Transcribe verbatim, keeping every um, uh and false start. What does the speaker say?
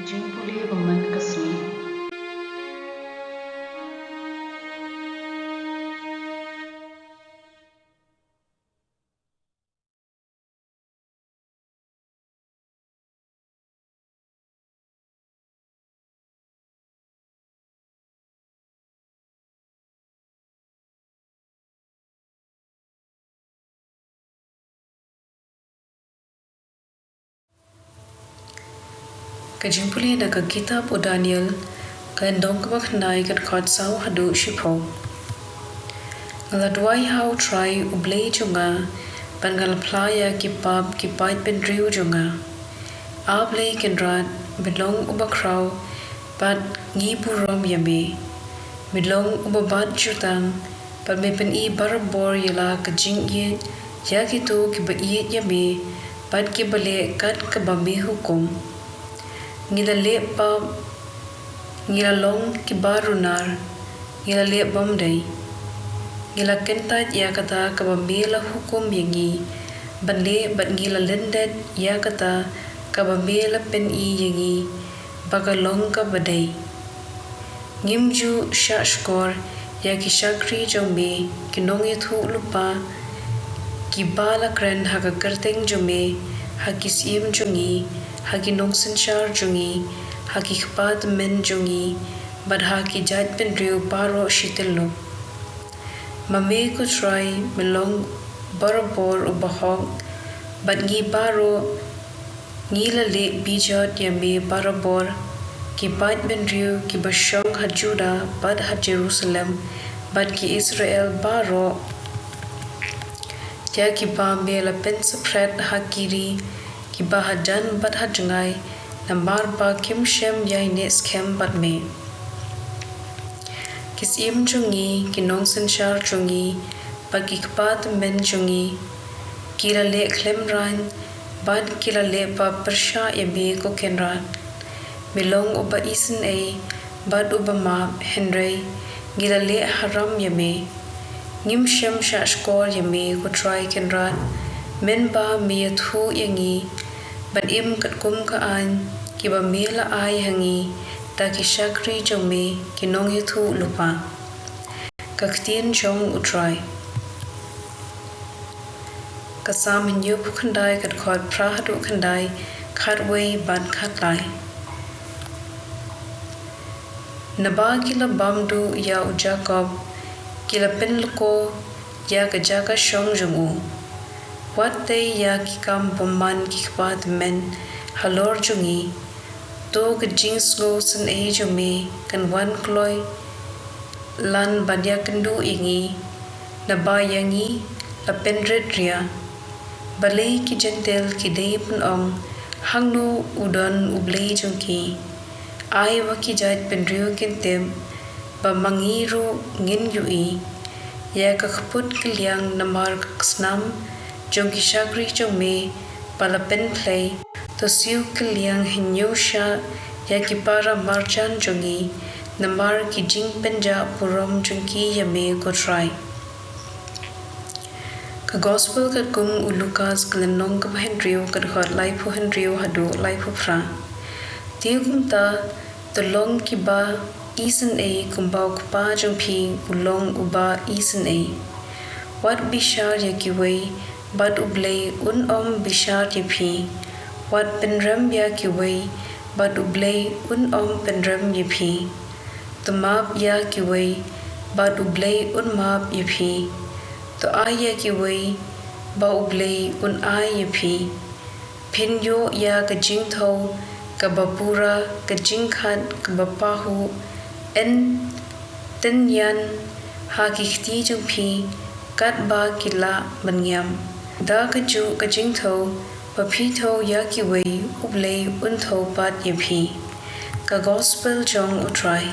Jingpule ba man ka sngi. Ka jingpule na ka kitab u Daniel, ka lynnong kaba khyndai, ka dkhot saw haduh shiphew. Nga la duwai ha U Trai U Blei jong nga, bad nga la phla ïa ki pap ki paid bynriew jong nga. A Blei Kynrad, me long uba khraw, bad ngi burom ïa me. Me long uba bat jutang, bad me pyni barabor ïa la ka jingïeit ïa kito kiba ïeit ïa me, bad kiba leh kat kaba me hukum. Ngi la leh pap, ngi la long kiba runar, ngi la leh bymdei. Ngi la kyntait ïa kata kaba me la hukum ïa ngi ban leh, bad ngi la lyndet ïa kata kaba me la pyni ïa ngi ba ka long kaba dei. Ngim ju shahshkor ïa ki shakri jong me, ki nongïathuhlypa, kiba la kren ha ka kyrteng jong me ha ki syiem jong ngi, ha ki nongsynshar jong ngi, ha ki kpa tymmen jong ngi, bad ha ki jaitbynriew baroh shi tylli. Ma me, ko Trai, me long barabor uba hok, bad ngi baroh ngi la leh bijot ïa me barabor, ki paid bynriew kiba shong ha Judah bad ha Jerusalem, bad ki Israel baroh, ïa kiba me la pynsaphriang ha ki ri kiba hajan bad hajngai, namar ba kim shym ïaineh skhem bad me. Ki syiem jong ngi, ki nongsynshar jong ngi, bad ki kpa tymmen jong ngi, ki la leh khlem rang, bad ki la leh pap pyrshah ïa me, ko Kynrad. Me long uba isynei bad uba map, hynrei ngi la leh haram ïa me. Ngim shym shahshkor ïa me, ko Trai Kynrad, mynba me ïathuh ïa ngi ban im katkum ka aiñ kiba me la ai ha ngi da ki shakri jong me, ki nongïathuhlypa. Ka ktien jong U Trai. Ka Salm hynñiewphew khyndai, ka dkhot phra haduh khyndai, khatwei bad khatlai. Naba ki la bam duh ïa u Jakob, ki la pynlko ïa ka jaka shong jong u. Wat tei ïa ki kam bymman ki kpa tymmen halor jong ngi. To ka jingsngewsynei jong me kan wan kloi lan ban ïakynduh ïa ngi, naba ïa ngi la pynrit ria. Balei ki Jentil ki dei ban ong, hangno u don U Blei jong ki? Ai ba ki jaitbynriew kin tip, ba ma ngi ruh ngin ïohi ïa ka kput kylliang namar ka snam jong ki shakri jong me ba la pynphlei. To siew kylliang hynñiew shah ïa ki para marjan jong ngi, namar ki jingpynjah burom jong ki ïa me, ko Trai. Ka Gospel katkum u Lukas, ka lynnong kaba hynriew, ka dkhot laiphew hynriew haduh laiphew phra. Te kumta, to long kiba isynei kumba u Kpa jong phi u long uba isynei. Wat bishar ïa kiwei, bad U Blei un ym bishar ïa phi. Wat pynrem ïa kiwei, bad U Blei un ym pynrem ïa phi. To map ïa kiwei, bad U Blei un map ïa phi. To ai ïa kiwei, ba U Blei un ai ïa phi. Phin ïoh ïa ka jingthew kaba pura, ka jingkhat kaba pahuh, yn tynñiang ha ki kti jong phi, katba ki lah ban ngiam. Da kajuh ka jingthew ba phi thew ïa kiwei, U Blei un thew pat ïa phi. Ka Gospel jong U Trai.